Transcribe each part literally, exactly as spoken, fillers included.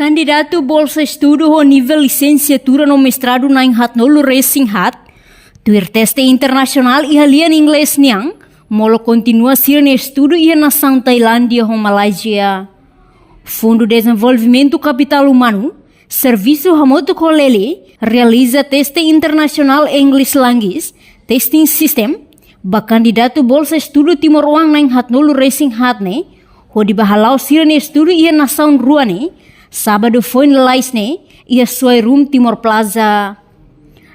Kandidatu bolsa estudu ho nivel lisensiatura no mestradu na'in haatnulu resin haat, tuir teste internasionál iha lian Inglés nian, molok kontinua sira-nia estudu iha nasaun Tailándia ho Malázia. Fundu Dezenvolvimentu Kapitál Umanu, servisu hamutuk ho Lely, realiza teste internasionál English Language Testing System ba kandidatu bolsa estudu timoroan na'in haatnulu resin haat ne'e, hodi ba hala'o sira-nia estudu iha nasaun rua ne'e, sábadu foin lalais ne'e, iha Suai Room Timor Plaza.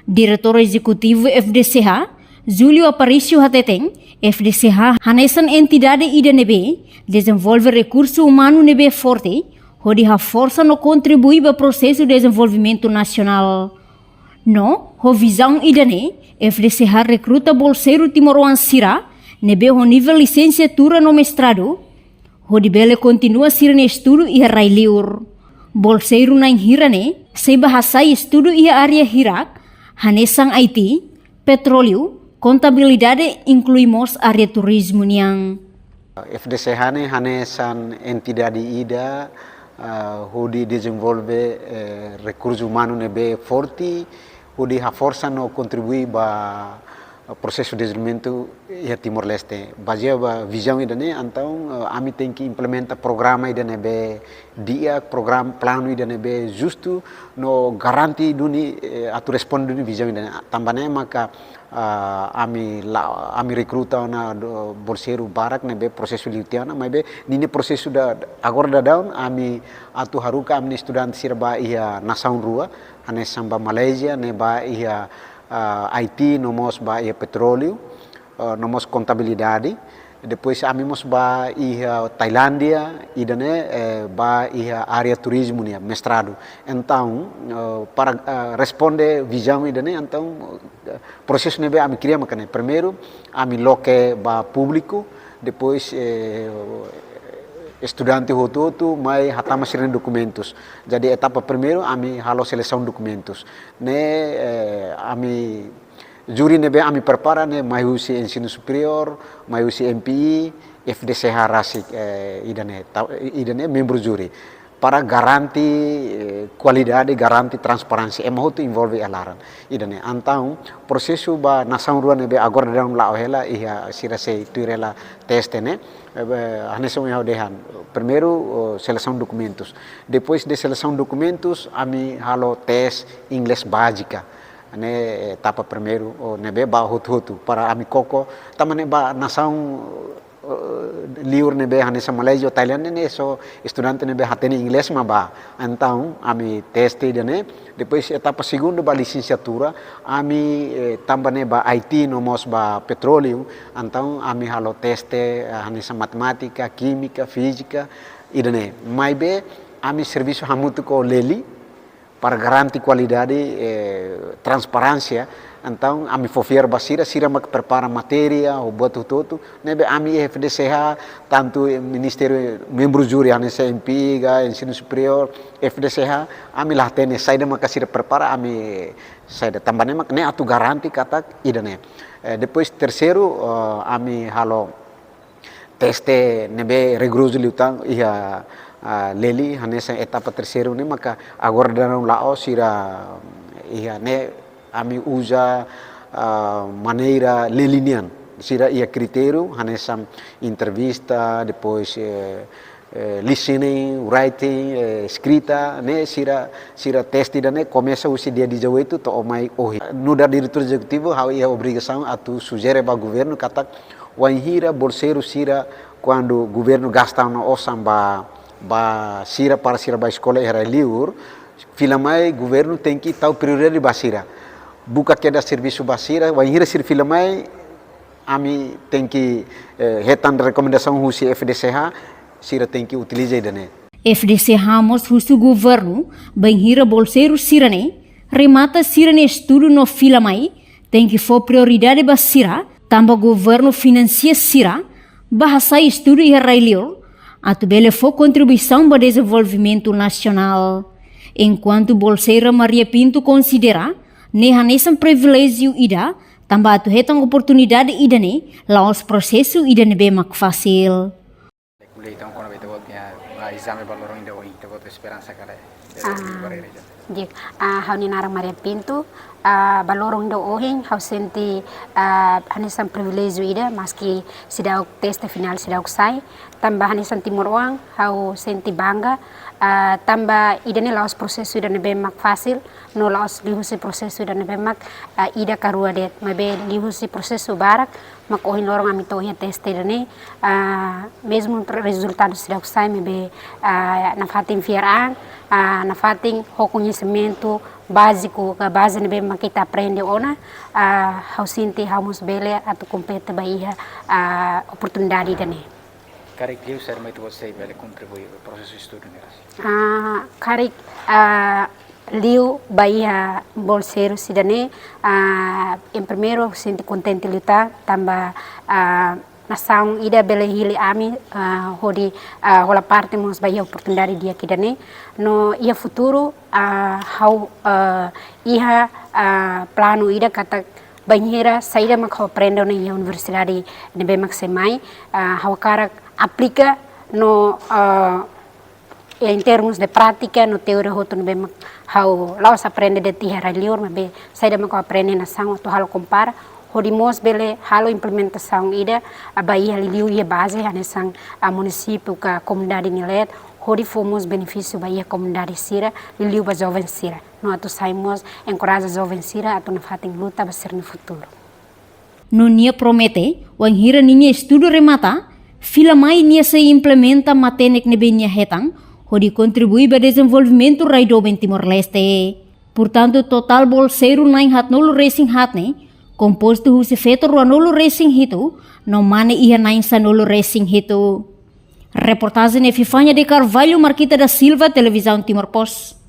Diretór Ezekutivu F D C H, Júlio Aparício hateten, F D C H hanesan entidade ida ne'ebé dezenvolve rekursu umanu ne'ebé forte, hodi haforsa no kontribui ba prosesu dezenvolvimentu nasionál. No, ho vizaun ida-ne'e, F D C H rekruta bolseiru timoroan sira ne'ebé ho nivel lisensiatura no mestradu, hodi bele kontinua sira-nia estudu iha rai-liur. Bolseiru na'in hira ne'e sei ba hasai estudu iha área hirak, hanesan I T, petróleu, kontabilidade, inklui mós área turizmu nian. F D C H ne'e hanesan entidade ida, ah, hodi dezenvolve, eh, rekursu umanu ne'ebé forte, hodi haforsa no kontribui ba prosesu dezenvolvimentu iha Timor-Leste. Bazeia ba vizaun ida-ne'e, entaun, eh, ami tenke implementa programa ida ne'ebé di'ak, programa, planu ida ne'ebé justu, no garante duni, eh, atu responde duni vizaun ida-ne'e. Tanba ne'e maka, ah, ami la, ami rekruta ona do, bolseiru barak ne'ebé prosesu liu tiha ona, maibé ninia prosesu da, agora daudaun ami atu haruka ami-nia estudante sira ba iha nasaun rua, hanesan ba Malázia, ne'e ba iha, ah, I T, no mós ba iha petróleu, ah, no mós kontabilidade. Depois ami mós ba iha Tailándia, ida-ne'e, eh, ba iha área turizmu nian, mestradu. Entaun, eh, para, eh, responde vizaun ida-ne'e, entaun, eh, prosesu ne'ebé ami kria mak ne'e. Primeiru, ami loke ba públiku, depois, eh, estudante hotu-hotu mai hatama sira-nia dokumentus. Jadi etapa primeiru ami halo selesaun dokumentus. Ne'e, eh, ami júri ne'ebé ami prepara ne'e mai husi ensinu superiór, mai husi M P I, F D C H rasik, eh, ida-ne'e, ta-, ida-ne'e membru júri. Para garante, eh, kualidade, garante transparénsia, ema hotu envolve iha laran. Ida-ne'e, entaun, prosesu ba nasaun rua ne'ebé agora daudaun la'o hela, iha sira sei tuir hela teste ne'e, eh, hanesan ohin ha'u dehan. Primeiru, oh, selesaun dokumentus. Depois de selesaun dokumentus, ami halo tes inglés bázika. Ne'e, eh, etapa primeiru, oh, ne'ebé ba hotu-hotu, para ami koko, tanba ne'e ba nasaun, eh, liur ne'ebé hanesan Malázia, Tailándia, ne'e só estudante ne'ebé hatene inglés mak ba. Entaun, ami teste ida-ne'e, depois etapa segundu ba lisensiatura, ami, eh, tanba ne'e ba I T no mós ba petróleu, entaun ami halo teste, eh, hanesan matemátika, kímika, fízika, ida-ne'e. Maibé, ami servisu hamutuk ho Lely, para garante kualidade, eh, transparénsia. Entaun, ami fó fiar ba sira, sira mak prepara matéria, ho buat hotu-hotu. Ne'ebé ami F D C H, tantu Ministériu, membru júri, hanesan M P I ka, ensinu superiór, F D C H, ami la hatene saida maka sira prepara, ami saida tanba ne'e mak ne'e atu garante katak ida-ne'e. Eh, depois terseiru, eh, ami halo teste ne'ebé rigorozu liután iha, ah, Lely, hanesan etapa terseiru ne'e maka agora daudaun la'o sira iha ne'e ami uza, ah, maneira Lely nian. Sira iha kritériu, hanesan entrevista, depois, eh, eh, listening, writing, eh, eskrita, ne'e sira, sira teste ida-ne'e komesa husi dia dezoito to'o mai ohin. Nu'udar diretór ezekutivu, ha'u iha obrigasaun atu sujere ba governu katak wainhira bolseiru sira, kuandu governu gasta ona osan ba, ba sira para sira ba eskola iha rai-liur, fila mai governu tenke tau prioridade ba sira. Buka kedas servisu ba sira, wainhira sira fila mai, ami tenke, eh, hetan rekomendasaun husi F D C H, sira tenke utiliza ida-ne'e. F D C H mós husu governu, bainhira bolseiru sira-ne'e remata sira-nia estudu no fila mai, tenke fó prioridade ba sira, tanba governu finansia sira ba hasai estudu iha rai-liur, atu bele fó kontribuisaun ba dezenvolvimentu nasionál. Enkuantu bolseira Maria Pinto konsidera ne'e hanesan priviléjiu ida, tanba atu hetan oportunidade ida-ne'e, la'ós prosesu ida ne'ebé mak fasil. Mulai entaun kona-ba ita-boot nia, ah, ezame ba loron ida ohin, ita-boot esperansa karik Ah, di'ak. Ah, ha'u-nia naran Maria Pinto. Ah, ba loron ida ohin, ha'u sente, ah, hanesan priviléjiu ida, maski seidauk teste finál seidauk sai. Tanba hanesan timoroan, ha'u sente bangga. Ah, tanba ida-ne'e la'ós prosesu ida ne'ebé mak fasil, no la'ós liuhusi prosesu ida ne'ebé mak, ah, ida ka rua de'it, maibé liuhusi prosesu barak, mak ohin loron ami to'o iha teste ida-ne'e, ah, mezmu rezultadu seidauk sai, maibé, ah, nafatin fiar an, ah, nafatin ho koñesimentu báziku, ka baze ne'ebé mak ita aprende ona, ah, ha'u sente ha'u mós bele atu kompete ba iha, ah, oportunidade ida-ne'e. Karik liu saida mak ita-boot sei bele kontribui ba prosesu estudu ne'e rasik? Ah, karik, ah, liu ba iha bolseiru sira-ne'e, ah, em primeiru, sente kontente liután, tanba, ah, nasaun ida bele hili ami, ah, hodi, ah, hola parte mós ba iha oportunidade di'ak ida-ne'e. No iha futuru, ah, ha'u, ah, iha, ah, planu ida katak bainhira saida mak ha'u aprende ona iha universidade ne'ebé mak sei mai, ah, ha'u hakarak aplika no, ah, em termos de prátika no teoria hotu ne'ebé mak ha'u la'ós aprende de'it iha rai-liur, maibé saida mak ha'u aprende nasaun atu halo kompara, hodi mós bele halo implementasaun ida, ah, ba iha liuliu iha baze hanesan, ah, munisípiu ka komunidade nia leet, hodi fó mós benefísiu ba iha komunidade sira, liuliu ba joven sira. No atu sai mós enkoraja joven sira atu nafatin luta ba sira-nia futuru. No nia promete, wainhira ninia estudu remata, fila mai nia sei implementa matenek ne'ebé nia hetan, hodi kontribui ba dezenvolvimentu rai doben Timor-Leste. Portantu, totál bolseiru na'in haatnulu resin haat ne'e, kompostu husi feto ruanulu resin hitu, no mane iha na'in sanulu resin hitu. Reportajen Epifania de Carvalho, Marquita da Silva, Televizaun Timor Post.